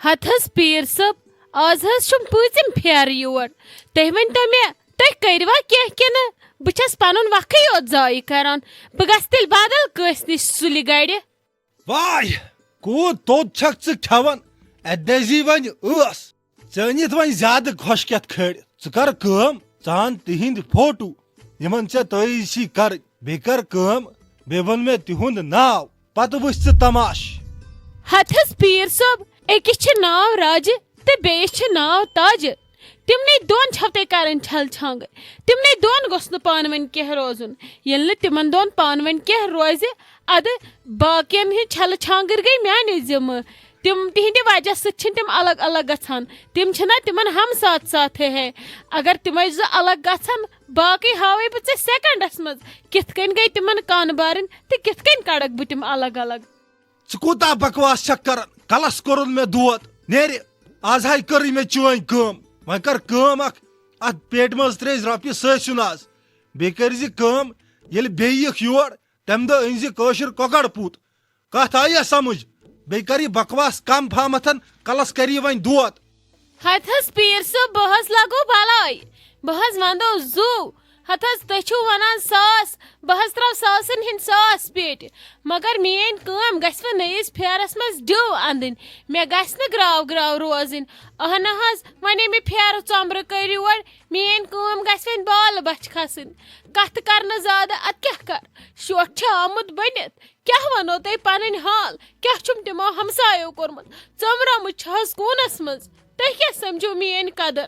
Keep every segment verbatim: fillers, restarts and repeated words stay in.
ہتہٕ حظ پیٖر صٲب، آز حظ چھُم پٲنٛژِم پھیرٕ یور۔ تُہۍ ؤنۍ تو مےٚ، تُہۍ کٔروا کینٛہہ کِنہٕ بہٕ چھَس پنُن وقٕے یوت ضایع کران؟ بہٕ گژھٕ تیٚلہِ بدل کٲنٛسہِ نِش سُلہِ گرِ۔ واے، کوٗت توٚت چھکھ ژٕ کھٮ۪وان؟ اتہِ دٔزی وۄنۍ ٲس۔ ژےٚ أنِتھ وۄنۍ زیادٕ خۄش کیتھ کھٔڑ۔ ژٕ کر کٲم، ژٕ ان تِہنٛدۍ فوٹو، یِمن ژےٚ تعٲیٖد چھی کرٕنۍ۔ بیٚیہِ کر کٲم، بیٚیہِ وَن مےٚ تِہُنٛد ناو، پتہٕ وٕچھ ژٕ تماش۔ ہتہٕ حظ پیٖر صٲب، أکِس چھِ ناو راجہِ تہٕ بیٚیِس چھِ ناو تاجہِ۔ تِمنٕے دۄن چھَو تۄہہِ کَرٕنۍ چھَل چھانٛگٕر۔ تِمنٕے دۄن گوٚژھ نہٕ پانہٕ ؤنۍ کینٛہہ روزُن۔ ییٚلہِ نہٕ تِمن دۄن پانہٕ ؤنۍ کینٛہہ روزِ، اَدٕ باقین ہٕنٛز چھَلہٕ چھانٛگٕر گٔے میٛانے ذِمہٕ۔ تِم، تِہنٛدِ وجہ سۭتۍ چھِنہٕ تِم الگ الگ گژھان۔ تِم چھِنہ تِمن ہم ساتھ ساتھ ہے ہے۔ اگر تِمے زٕ الگ گژھن، باقٕے ہاوے بہٕ ژےٚ سیکنڈس منٛز کِتھ کٔنۍ گٔے تِمن کانہٕ بارٕنۍ تہٕ کِتھ کٔنۍ کڑکھ بہٕ تِم الگ الگ۔ ژٕ کوٗتاہ بکواس چھکھ کران؟ کلس کوٚرُن مےٚ دود۔ نیرِ، آز ہاے کٔرٕے مےٚ چٲنۍ کٲم۔ وۄنۍ کر کٲم اکھ، اتھ پیٹہِ منٛز ترٲوزِ رۄپیہِ سۭتۍ سیُن آز۔ بیٚیہِ کٔرزِ کٲم، ییٚلہِ بیٚیہِ یِکھ یور، تمہِ دۄہ أنزِ کٲشُر کۄکر پوٗت۔ کتھ آیہ سمجھ؟ بیٚیہِ کر یہِ بکواس کم پہمتھن، کلس کر یہِ وۄنۍ دود۔ ہتہٕ حظ پیٖر صٲب، بہٕ حظ لگو بلاے۔ بہٕ حظ ونٛدو زُو۔ ہتہٕ حظ، تُہۍ چھِو ونان ساس، بہٕ حظ ترٛاو ساسن ہٕنٛدۍ ساس پیٹہِ۔ مگر میٲنۍ کٲم گژھِ وۄنۍ نٔیِس پھیرس منٛز ڈِو اندٕنۍ۔ مےٚ گژھِ نہٕ گراو گراو روزٕنۍ۔ اہن حظ، وۄنۍ ییٚمہِ پھیرٕ ژۄمبرٕ کٔرۍ یور، میٲنۍ کٲم گژھِ وۄنۍ بالہٕ بچھِ کھسٕنۍ۔ کتھٕ کرنہٕ زیادٕ ادٕ کیٛاہ کر؟ شوق چھُ آمُت بٔنِتھ۔ کیٛاہ ونو تۄہہِ پنٕنۍ حال؟ کیٛاہ چھُم تِمو ہمسایو کوٚرمُت؟ ژۄمبرومُت چھُ حظ کوٗنس منٛز؟ تُہۍ کیٛاہ سمجھو میٲنۍ قدر؟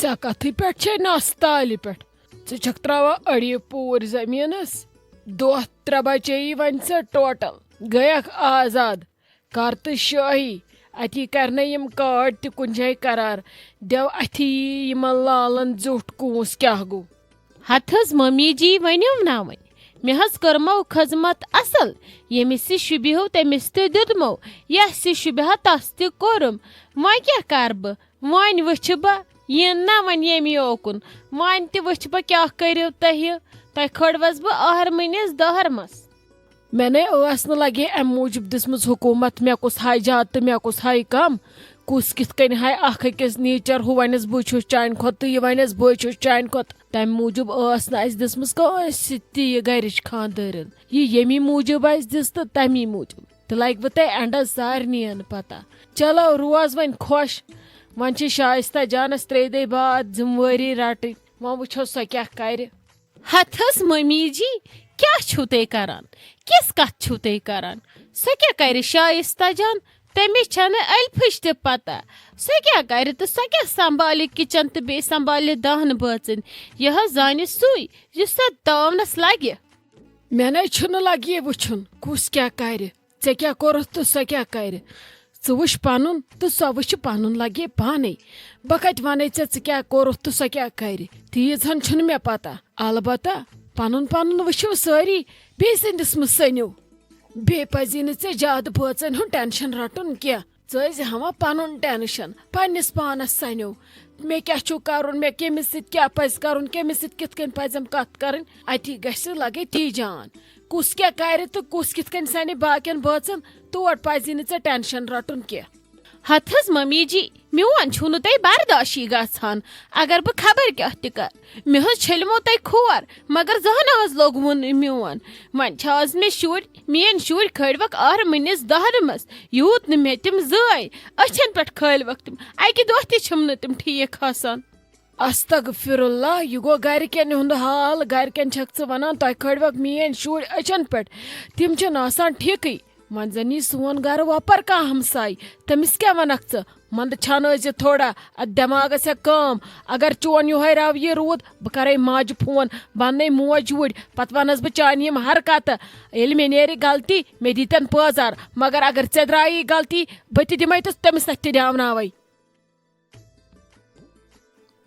ژےٚ کتھٕے پٮ۪ٹھ چھے نس تالہِ پٮ۪ٹھ۔ ژٕ چھکھ تراوان أڑی پوٗرۍ زٔمیٖنس۔ دۄہ ترٛےٚ بچے یی وۄنۍ ژےٚ ٹوٹل۔ گٔیکھ آزاد۔ کر تہٕ شٲہی۔ اتی کرنَے یِم کارڈ تہِ کُنہِ جایہِ قرار۔ دٮ۪و اَتھی یی یِمن لالن زیُٹھ کوٗس کیٛاہ گوٚو۔ ہتہٕ حظ ممی جی، ؤنِو نا وۄنۍ۔ مےٚ حظ کٔرمو خدمت اصل۔ ییٚمِس یہِ شوٗبہِ ہو تٔمِس تہِ دیُتمو۔ یَس یہِ شوٗبہِ ہا تس تہِ کوٚرُم۔ وۄنۍ کیٛاہ کرٕ بہٕ؟ وۄنۍ وٕچھِ بہٕ، یِن نا وۄنۍ ییٚمہِ یوکُن۔ وۄنۍ تہِ وٕچھِ بہٕ کیٛاہ کٔرِو تُہۍ۔ تۄہہِ کھٲڑوَس بہٕ ٲہرمٕنِس دٲہرمَس۔ مےٚ نے ٲس نہٕ لگے اَمہِ موٗجوٗب دِژمٕژ حکوٗمت، مےٚ کُس ہاے زیادٕ تہٕ مےٚ کُس ہاے کم، کُس کِتھ کٔنۍ ہاے اکھ أکِس نیچر، ہُہ وَنٮ۪س بہٕ چھُس چانہِ کھۄتہٕ تہٕ یہِ وَنٮ۪س بہٕ چھُس چانہِ کھۄتہٕ۔ تَمہِ موٗجوٗب ٲس نہٕ اَسہِ دِژمٕژ کٲنٛسہِ سۭتۍ تہِ یہِ گرِچ خانٛدٲرِن۔ یہِ ییٚمی موٗجوٗب اَسہِ دِژ تہٕ تَمی موٗجوٗب۔ تہٕ لگہِ وٕ تۄہہِ اینڈس سارنِین پتہ۔ چلو، روز وۄنۍ خۄش۔ وۄنۍ چھِ شایستہ جانس ترٛیٚیہِ دۄہہِ بعد ذمہٕ وٲری رٹٕنۍ۔ وۄنۍ وٕچھو سۄ کیٛاہ کرِ۔ ہتہٕ حظ ممی جی، کیٛاہ چھِو تُہۍ کران؟ کِژھ کتھ چھِو تُہۍ کران؟ سۄ کیٛاہ کرِ شایستہ جان؟ تٔمِس چھنہٕ الفٕچ تہِ پتہ۔ سۄ کیٛاہ کرِ تہٕ سۄ کیٛاہ سنبھالہِ کچن تہٕ بیٚیہِ سنبھالہِ دہن بٲژن؟ یہِ حظ زانہِ سُے، یُس اتھ تاونس لگہِ۔ مےٚ نے چھُنہٕ لگہِ یہِ وٕچھُن، کُس کیٛاہ کرِ۔ ژےٚ کیٛاہ کوٚرُتھ تہٕ سۄ کیٛاہ کرِ؟ ژٕ وٕچھ پنُن تہٕ سۄ وٕچھِ پنُن، لگے پانے۔ بہٕ کتہِ ونے ژےٚ، ژٕ کیٛاہ کوٚرُتھ تہٕ سۄ کیٛاہ کرِ؟ تیٖژ ہن چھُنہٕ مےٚ پتہ۔ البتہ پنُن پنُن وٕچھِو سٲری، بیٚیہِ سٕنٛدِس مہٕ سٔنِو۔ بیٚیہِ پزی نہٕ ژےٚ زیادٕ بٲژن ہُنٛد ٹینشن رٹُن کینٛہہ۔ ژٕ ٲسۍ ہاوان پنُن ٹینشن، پننِس پانس سنیو۔ مےٚ کیٛاہ چھُ کرُن، مےٚ کٔمِس سۭتۍ کیٛاہ پزِ کرُن، کٔمِس سۭتۍ کِتھ کٔنۍ پزٮ۪م کتھ کرٕنۍ، اتی گژھِ لگے تی جان۔ کُس کیٛاہ کرِ تہٕ کُس کِتھ کٔنۍ سنہِ باقین بٲژن، تور پزی نہٕ ژےٚ ٹینشن رٹُن کینٛہہ۔ ہتہٕ حظ ممی جی، میون چھُنہٕ تۄہہِ برداشی گژھان۔ اگر بہٕ خبر کیٛاہ تہِ کرٕ، مےٚ حظ چھٔلمو تۄہہِ کھور، مگر زانٛہہ نہٕ حظ لوٚگوُن نہٕ میون۔ وۄنۍ چھِ آز مےٚ شُرۍ، میٲنۍ شُرۍ کھٲلۍوکھ آرمٕنِس دہرمس۔ یوٗت نہٕ مےٚ تِم زٲے، أچھن پٮ۪ٹھ کھٲلۍوکھ تِم۔ اکہِ دۄہ تہِ چھِم نہٕ تِم ٹھیٖک آسان۔ استغفر اللہ، یہِ گوٚو گرِکٮ۪ن ہُنٛد حال۔ گرِکٮ۪ن چھکھ ژٕ ونان، تۄہہِ کھٲلۍوکھ میٲنۍ شُرۍ أچھن پٮ۪ٹھ۔ تِم چھِنہٕ آسان ٹھیٖکٕے۔ وۄنۍ زن یی سون گرٕ وۄپر کانٛہہ ہمساے، تٔمِس کیٛاہ ونکھ ژٕ؟ مندٕ چھانٲوزِ تھوڑا، اتھ دٮ۪ماغس ہیٚکھ کٲم۔ اگر چون یِہوے رویہِ روٗد، بہٕ کرے ماجہِ فون، وننے موج وُرۍ، پتہٕ ونس بہٕ چانہِ یِم حرکتہٕ۔ ییٚلہِ مےٚ نیرِ غلطی، مےٚ دیٖتن پٲزار، مگر اگر ژےٚ درٛایی غلطی، بہٕ تہِ دِمے تہٕ تٔمِس اَتھِ تہِ دیاوناوے۔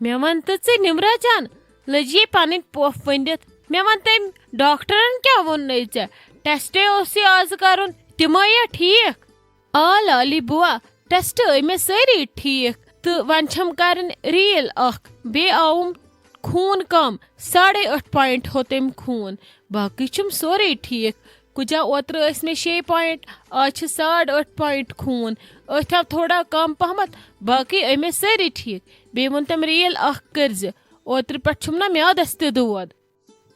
مےٚ وَن تہٕ ژٕ نِمرا جان، لٔجے پنٕنۍ پۄپھ ؤنِتھ۔ مےٚ وَن تٔمۍ ڈاکٹرن کیٛاہ ووٚننَے ژےٚ؟ ٹیسٹے اوسُے آز کرُن، تِمے یا ٹھیٖک؟ آ لالی بُوا، ٹیسٹ ٲے مےٚ سٲری ٹھیٖک، تہٕ وۄنۍ چھَم کرٕنۍ ریٖل اکھ، بیٚیہِ آوُم خوٗن کم، ساڑے ٲٹھ پوینٹ ہوٚت أمۍ خوٗن، باقٕے چھُم سورُے ٹھیٖک۔ کُجا، اوترٕ ٲسۍ مےٚ شے پوینٹ، آز چھِ ساڑ ٲٹھ پوینٹ خوٗن۔ أتھۍ آو تھوڑا کم پہمتھ، باقٕے ٲے مےٚ سٲری ٹھیٖک۔ بیٚیہِ ووٚن تٔمۍ ریل اکھ کٔرزِ، اوترٕ پٮ۪ٹھ چھُم نہ میادس تہِ دود۔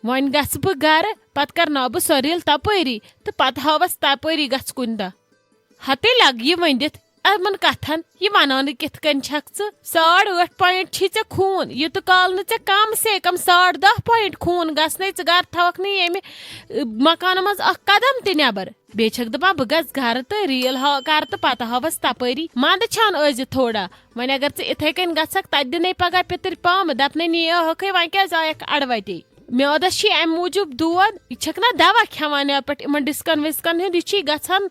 وۄنۍ گژھٕ بہٕ گرٕ، پتہٕ کرناو بہٕ سۄ ریل تپٲری تہٕ پتہٕ ہاوس تپٲری گژھٕ کُنہِ دۄہ۔ ہتے لگ یہِ ؤنِتھ یِمن کتھن، یہِ ونان کِتھ کٔنۍ چھکھ ژٕ؟ ساڑ ٲٹھ پوینٹ چھی ژےٚ خوٗن، یہِ تہٕ کال نہٕ ژےٚ کم سے کم ساڑ دہ پوینٹ خوٗن گژھنے، ژٕ گرٕ تھاوکھ نہٕ ییٚمہِ، ٲ، مکانہٕ منٛز اکھ قدم تہِ نٮ۪بر۔ بیٚیہِ چھکھ دپان بہٕ گژھٕ گرٕ تہٕ ریل ہا کرٕ تہٕ پتہٕ ہاوس تپٲری۔ منٛدٕ چھان ٲسۍ زِ تھوڑا، وۄنۍ اگر ژٕ اِتھے کٔنۍ گژھکھ، تتہِ دِنے پگاہ پِتٕرۍ پامہٕ، دپنے نی ہٲکھٕے، وۄنۍ کیازِ آیکھ اڑوتے؟ میادس چھی امہِ موٗجوٗب دود، یہِ چھکھ نا دوا کھٮ۪وان یپٲٹھۍ یِمن ڈسکن وسکن ہُنٛد، یہِ چھی گژھان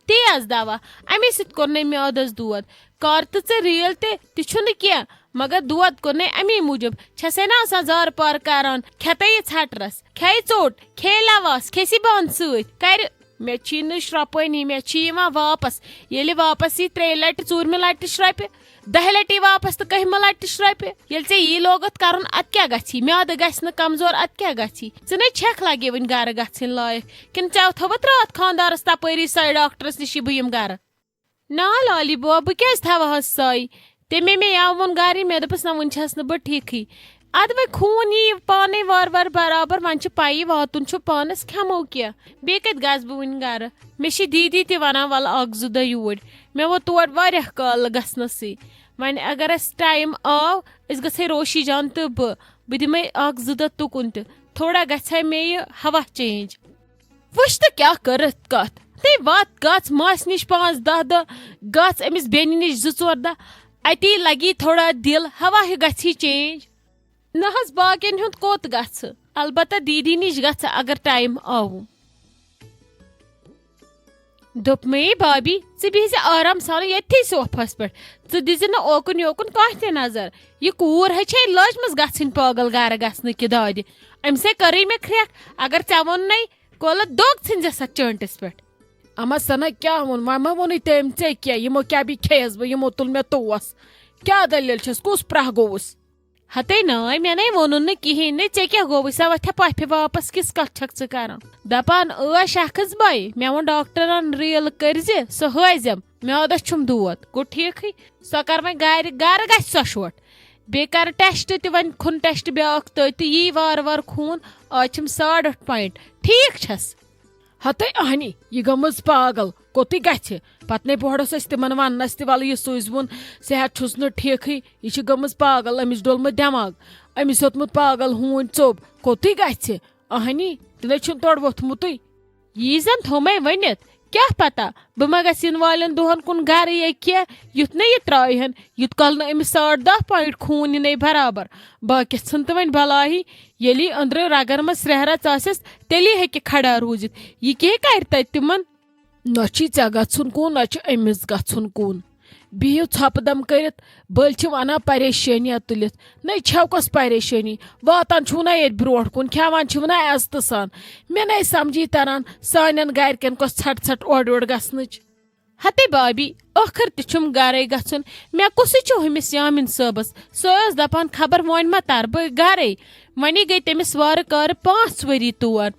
تیز دوا، امی سۭتۍ کوٚر نہٕ میادس دود۔ کر تہٕ ژٕ ریل تہِ، تہِ چھُنہٕ کینٛہہ، مگر دود کوٚر نَے امی موٗجوٗب۔ چھسے نہ آسان زارٕ پار کران، کھٮ۪تے یہِ ژھٹرس، کھیہِ ژوٚٹ، کھیہِ لواس، کھیسی بانہٕ سۭتۍ۔ کرِ، مےٚ چھی نہٕ شرٛپٲنی، مےٚ چھی یِوان واپس۔ ییٚلہِ واپس یی ترٛیٚیہِ لٹہِ، ژوٗرمہِ لٹہِ شرٛپہِ، دَہہِ لٹہِ یی واپس تہٕ کٔہمہِ لٹہِ شرٛپہِ۔ ییٚلہِ ژےٚ یی لوگُتھ کرُن، ادٕ کیٛاہ گژھی؟ میادٕ گژھِ نہٕ کمزور، ادٕ کیٛاہ گژھی؟ ژٕ نے چھکھ لگے وُنہِ گرٕ گژھٕنۍ لایق۔ کِنہٕ ژےٚ تھوٚوُتھ راتھ خانٛدارس تپٲری سۄے ڈاکٹرس نِشی بہٕ یِم گرٕ؟ نا لالی بوبہٕ، بہٕ کیٛازِ تھاوہس سۄے؟ تٔمۍ مےٚ یاوُن گرِ، مےٚ دوٚپُس، نہ، وُنہِ چھس نہٕ بہٕ ٹھیٖکھٕے۔ ادٕ وۄنۍ خوٗن یی پانے وارٕ وارٕ برابر، وۄنۍ چھِ پَیی واتُن چھُ پانس، کھٮ۪مو کینٛہہ، بیٚیہِ کتہِ گژھٕ بہٕ وُنہِ گرٕ؟ مےٚ چھِ دیٖدی تہِ ونان، ولہٕ اکھ زٕ دۄہ یوٗرۍ۔ مےٚ ووت تور واریاہ کال گژھنسٕے۔ وۄنۍ اگر اسہِ ٹایم آو، أسۍ گژھے روشی جان تہٕ بہٕ، بہٕ دِمے اکھ زٕ دۄہ تُکُن تہِ، تھوڑا گژھِ ہا مےٚ یہِ ہوا چینج۔ وٕچھ تہٕ کیٛاہ کٔرٕتھ کتھ، تٔمۍ وات گژھ ماسہِ نِش پانٛژھ دَہ دۄہ، گژھ أمِس بیٚنہِ نِش زٕ ژور دۄہ، اتی لگی تھوڑا دِل، ہوا ہیوٗ گژھی چینج۔ نہ حظ، باقین ہُنٛد کوٚت گژھٕ؟ البتہ دیٖدی نِش گژھٕ اگر ٹایم آوُ۔ دوٚپمَے بابی، ژٕ بِہزِ آرام سان ییٚتھی صوفس پٮ۪ٹھ، ژٕ دِزِ نہٕ اوکُن یوکُن کانٛہہ تہِ نظر۔ یہِ کوٗر ہے چھے لٲجمٕژ گژھٕنۍ پاگل گرٕ گژھنہٕ کہِ دادِ۔ أمِس ہے کٔرٕے مےٚ کھرٛٮ۪کھ، اگر ژےٚ ووٚننَے، کولہٕ دوٚگ ژھٕنزٮ۪س اتھ چٲنٹِس پٮ۪ٹھ۔ اما سنا کیٛاہ ووٚن؟ وۄنۍ ما ووٚنُے تٔمۍ ژےٚ کینٛہہ؟ یِمو کیٛاہ بیٚیہِ کھیٚیَس بہٕ؟ یِمو تُل مےٚ توس۔ کیٛاہ دٔلیٖل چھَس؟ کُس پرٛاہ گوٚوُس؟ ہتے ناے، مےٚ نے ووٚنُن نہٕ کِہیٖنۍ نہٕ، ژےٚ کیٛاہ گوٚوُے؟ سۄ وۄتھِ پَپھِ واپس، کِژھ کَتھ چھَکھ ژٕ کَران؟ دَپان ٲش اَکھ حظ بَے، مےٚ ووٚن ڈاکٹرَن ریٖل کٔرۍزِ، سۄ ہٲوزٮ۪م، میٛادَس چھُم دود۔ گوٚو ٹھیٖکھٕے، سۄ کَر وۄنۍ گَرِ، گَرٕ گژھِ سۄ شوٹھ۔ بیٚیہِ کَرٕ ٹٮ۪سٹ تہِ، وۄنۍ کھوٚن ٹٮ۪سٹ بیٛاکھ تٔتۍ تہٕ یی وارٕ وارٕ خوٗن، آز چھِم ساڑ ٲٹھ پوینٹ۔ ٹھیٖک چھَس۔ ہتے اہنی، یہِ گٔمٕژ پاگل، کوٚتٕے گژھِ؟ پتہٕ نے بوہڑس أسۍ تِمن وننس تہِ، ولہٕ یہِ سوٗزوُن، صحت چھُس نہٕ ٹھیٖکھٕے، یہِ چھِ گٔمٕژ پاگل، أمِس ڈوٚلمُت دٮ۪ماغ، أمِس ہیوٚتمُت پاگل ہوٗنۍ ژوٚپ، کوٚتٕے گژھِ؟ اہنی، تہِ نے چھُنہٕ تورٕ ووٚتھمُتٕے۔ یی زن تھوٚو مے ؤنِتھ، کیٛاہ پتہ، بہٕ ما گژھٕ یِنہٕ والٮ۪ن دۄہن کُن گرٕ یا کینٛہہ، یُتھ نہٕ یہِ ترٛایہِ ہن، یُتھ کال نہٕ أمِس ساڑ دَہ پوینٹ خوٗن یِنَے برابر۔ باقیَس ژھٕن تہٕ وۄنۍ بلاہی، ییٚلہِ أنٛدرٕ رگن منٛز سرٛیہہ رژ آسٮ۪س، تیٚلی ہیٚکہِ کھڑا روٗزِتھ۔ یہِ کیٛاہ کرِ تتہِ تِمن؟ نہ چھی ژےٚ گژھُن کُن، نہ چھُ أمِس گژھُن کُن۔ بِہِو ژھۄپہٕ دم کٔرِتھ، بٔلۍ چھِ ونان پریشٲنیہ تُلِتھ۔ نَے چھَو کۄس پریشٲنی؟ واتان چھُو نہ ییٚتہِ برونٛٹھ کُن، کھٮ۪وان چھِو نہ عزتہٕ سان۔ مےٚ نَے سمجھی تران، سانٮ۪ن گرِکٮ۪ن کۄس ژھٹ ژھٹ اورٕ یورٕ گژھنٕچ۔ ہتے بابی، ٲخٕر تہِ چھُم گرے گژھُن۔ مےٚ کُسٕے چھُ ہُمِس یامین صٲبس؟ سُہ ٲس دپان خبر وۄنۍ ما ترٕ بہٕ گرے۔ وۄنی گٔے تٔمِس وارٕ کارٕ پانٛژھ ؤری تور۔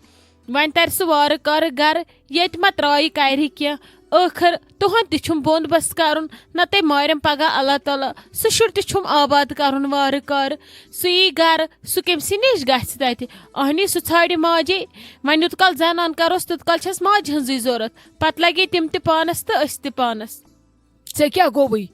وۄنۍ ترِ سُہ وارٕ کارٕ گرٕ، ییٚتہِ ما ترٛایہِ کرِ کینٛہہ۔ ٲخٕر تُہُنٛد تہِ چھُم بوٚنٛد بس کرُن، نتہٕ مارٮ۪م پگاہ اللہ تعالیٰ۔ سُہ شُر تہِ چھُم آباد کرُن وارٕ کارٕ۔ سُہ یی گرٕ، سُہ کٔمۍ سٕے نِش گژھِ تتہِ؟ اہنی سُہ ژھانڈِ ماجے۔ وۄنۍ یوٗت کال زنان کروس، تیوٗت کال چھس ماجہِ ہٕنٛزٕے ضروٗرت۔ پتہٕ لگے تِم تہِ پانس تہٕ أسۍ تہِ پانس۔ ژےٚ کیٛاہ گوٚوُے؟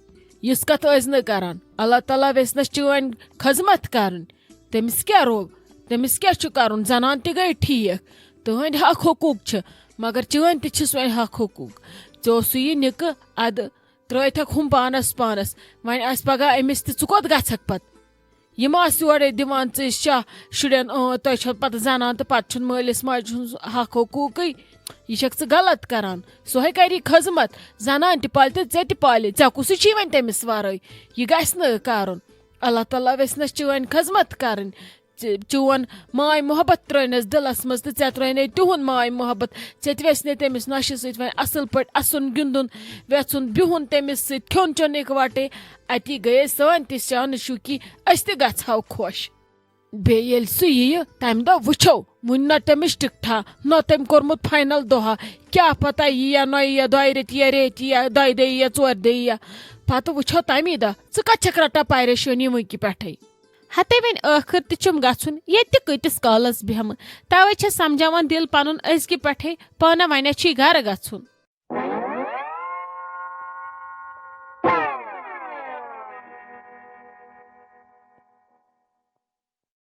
یِژھ کتھ ٲسۍ نہٕ کران۔ اللہ تعالیٰ ویژھِ نس چٲنۍ خدمت کرٕنۍ۔ تٔمِس کیٛاہ روو؟ تٔمِس کیٛاہ چھُ کرُن؟ زنان تہِ گٔے ٹھیٖک۔ تُہنٛدۍ حق حقوٗق چھِ، مگر چٲنۍ تہِ چھِس وۄنۍ حق حقوٗق۔ ژےٚ اوسُے یہِ نِکہٕ ادٕ، ترٲوِتھ ہٮ۪کھ ہُم پانس پانس۔ وۄنۍ آسہِ پگاہ أمِس تہِ، ژٕ کوٚت گژھکھ پتہٕ؟ یِم آسہٕ یورے دِوان ژٕ شاہ شُرٮ۪ن، اۭں، تۄہہِ چھو پتہٕ زنان تہٕ پتہٕ چھُنہٕ مٲلِس ماجہِ ہُنٛد حق حقوٗقٕے۔ یہِ چھکھ ژٕ غلط کران۔ سۄ ہے کری خدمت، زنان تہِ پالہِ تہٕ ژےٚ تہِ پالہِ۔ ژےٚ کُسٕے چھُے وۄنۍ تٔمِس ورٲے؟ یہِ گژھِ نہٕ کرُن۔ اللہ تعالیٰ ویژھِ نس چٲنۍ خدمت کرٕنۍ۔ ژےٚ، چون ماے محبت ترٲینس دِلس منٛز تہٕ ژےٚ ترٲینے تِہُنٛد ماے محبت۔ ژےٚ تہِ ویژھِ نے تٔمِس نۄشہِ سۭتۍ وۄنۍ اصل پٲٹھۍ اسُن، گِنٛدُن، ویژھُن، بِہُن تٔمِس سۭتۍ، کھیوٚن چیوٚن اِکوٹے۔ اتی گٔیے سٲنۍ تہِ شانہٕ شوٗکی، أسۍ تہِ گژھہو خۄش۔ بیٚیہِ ییٚلہِ سُہ یِیہِ، تمہِ دۄہ وٕچھو، وُنہِ نہ تٔمِس ٹِکٹھا، نہ تٔمۍ کوٚرمُت فاینل دۄہا۔ کیٛاہ پتہ یی یا نہ یی یا، دۄیہِ ریٚتہِ یی یا ریٚتۍ یی یا، دۄیہِ دۄہہِ یی یا ژورِ دۄہہِ یی یا۔ پتہٕ وٕچھو تمی دۄہ۔ ژٕ کتھ چھکھ رٹان پریشٲنی وٕنکہِ پٮ۪ٹھے؟ ہتے وۄنۍ ٲخٕر تہِ چھُم گژھُن، ییٚتہِ تہِ کۭتِس کالس بیٚہمہٕ۔ توے چھَس سمجھاوان دِل پنُن أزکہِ پٮ۪ٹھے، پانہ ونے چھُے گرٕ گژھُن۔